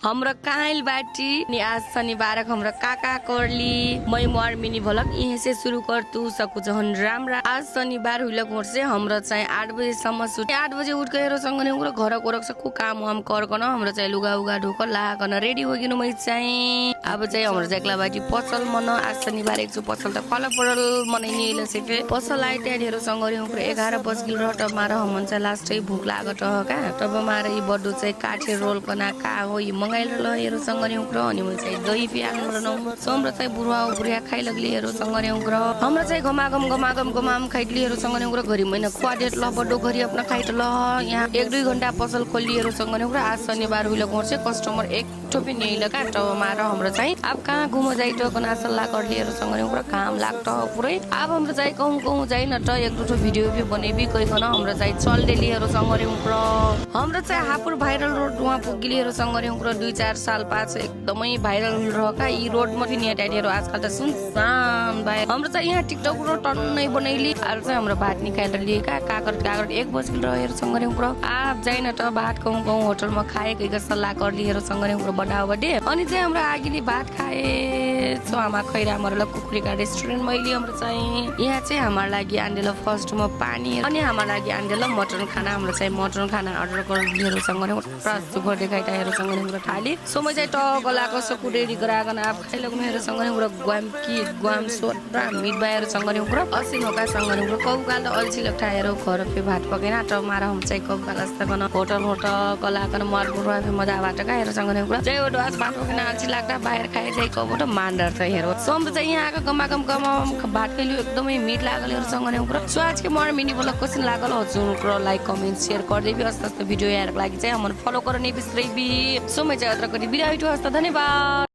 हमरा काइल बाटी नि आज शनिवार हमरा काका करली मैं मोर मिनी भलक यहीं से शुरू कर तू सकु जहन राम आज शनिवार हुइलक मोर से हमरा चाहिँ 8 बजे सम्म सुते 8 बजे उठ गएर सँगने उम्रो घर कोरक सकु काम वाम करकन हमरा चाहिँ लुगा उगा ढोक लाकन रेडी होगिनु मै चाहिँ अब चाहिँ हमरा चाहिँ एकला बाटी पसल मन आज शनिवार एकचो पसल त फल पडल मनाइने इले से पसल आइ त्यहाँहरु सँगरे उम्रो 11 बजगिल र टमार हमन चाहिँ लास्टै भुक लागत का तब मारे इ बड्डो चाहिँ काठे रोल कना का हो इ मंगाइल ल हेरो सँगरे उम्रो अनि म चाहिँ दही पियान र सोमरो चाहिँ बुढा खाइ लगली हेरो सँगरे उम्रो हमरा चाहिँ गमागम खाइली हेरो सँगरे उम्रो घरि महिना खुवाडेट ल बड्डो घरि अपना खाइट ल यहाँ 1-2 घण्टा पसल खोली हेरो सँगरे उम्रो आज शनिवार हुइल गर्छ कस्टमर एक टोपी नेइल का टमार हाम्रो चाहिँ अब कहाँ घुम जाइ त कना सल्लाह करली हेरो सँगरे उम्रो काम लाग्ट पुरै अब हाम्रो चाहिँ कहूँ जाइ न त एक दुटो भिडियो भी बनेबी कइकन हाम्रो चाहिँ चल डेली हेरो सँगरे उम्रो हाम्रो चाहिँ हापुर भाइरल रोड वहाँ पुगिली हेरो सँगरे उम्रो 2-4 साल पाछ एकदमै भाइरल रहका इ रोड मा पनि टाइटेरो आजकल त सुनसान भाइ हाम्रो चाहिँ यहाँ टिकटक रोड टन्नै बनैली आर चाहिँ हाम्रो भात निकालेर लिएका काकर 1 बजकिल रहेर सँगरे उम्रो आप जाइन त भात कहूँ होटल मा खाए कइका सल्लाह करली हेरो सँगरे उम्रो बडा बडे अनि चाहिँ हाम्रो आगिली भात खाए छ आमा खैरा मरला कुकुरीका रेस्टुरेन्ट मैले हाम्रो चाहिँ यहाँ चाहिँ हाम्रो लागि आन्डेल फर्स्ट मा पानी अनि हाम्रो लागि आन्डेल मटन खाना हाम्रो चाहिँ मटन खाना अर्डर गर्ली हेरो सँगरे प्रस्त गर्दै खाइटा हेरो सँगरे उम्रो थाली समय चाहिँ टक लाको सकु रेडी गराकन आप खाइलक मेरो सँगरे उम्रो ग्वाम सोट र मिट बाएर सँगरे उम्रो असी नका सँगरे उम्रो कौकाल अल्छी लक्ठा हेरो घर पे भात पकेना टमारा हम चाहिँ कौकाल अस्ताकन होटल कलाकन मरपुर राफे मजा भात का हेरो सँगरे उम्रो चाहिँ ओडवास भात पकेना अल्छी लाग्दा बाहिर खाए चाहिँ कबोट मान्डर छ हेरो सोम चाहिँ यहाँ आको गमागम भात खाइलु एकदमै मिट लागल हेरो सँगरे उम्रो सो आज के मोर मिनी ब्लॉग कसन लागल हजुरको लाइक कमेन्ट शेयर गर्दै अस्ता भिडियो हेर्नको लागि चाहिँ हमन फलो गर्न नै बिस्रैबी सो म चाहिँ अत्र कति बिराइटो हस्ता धन्यवाद।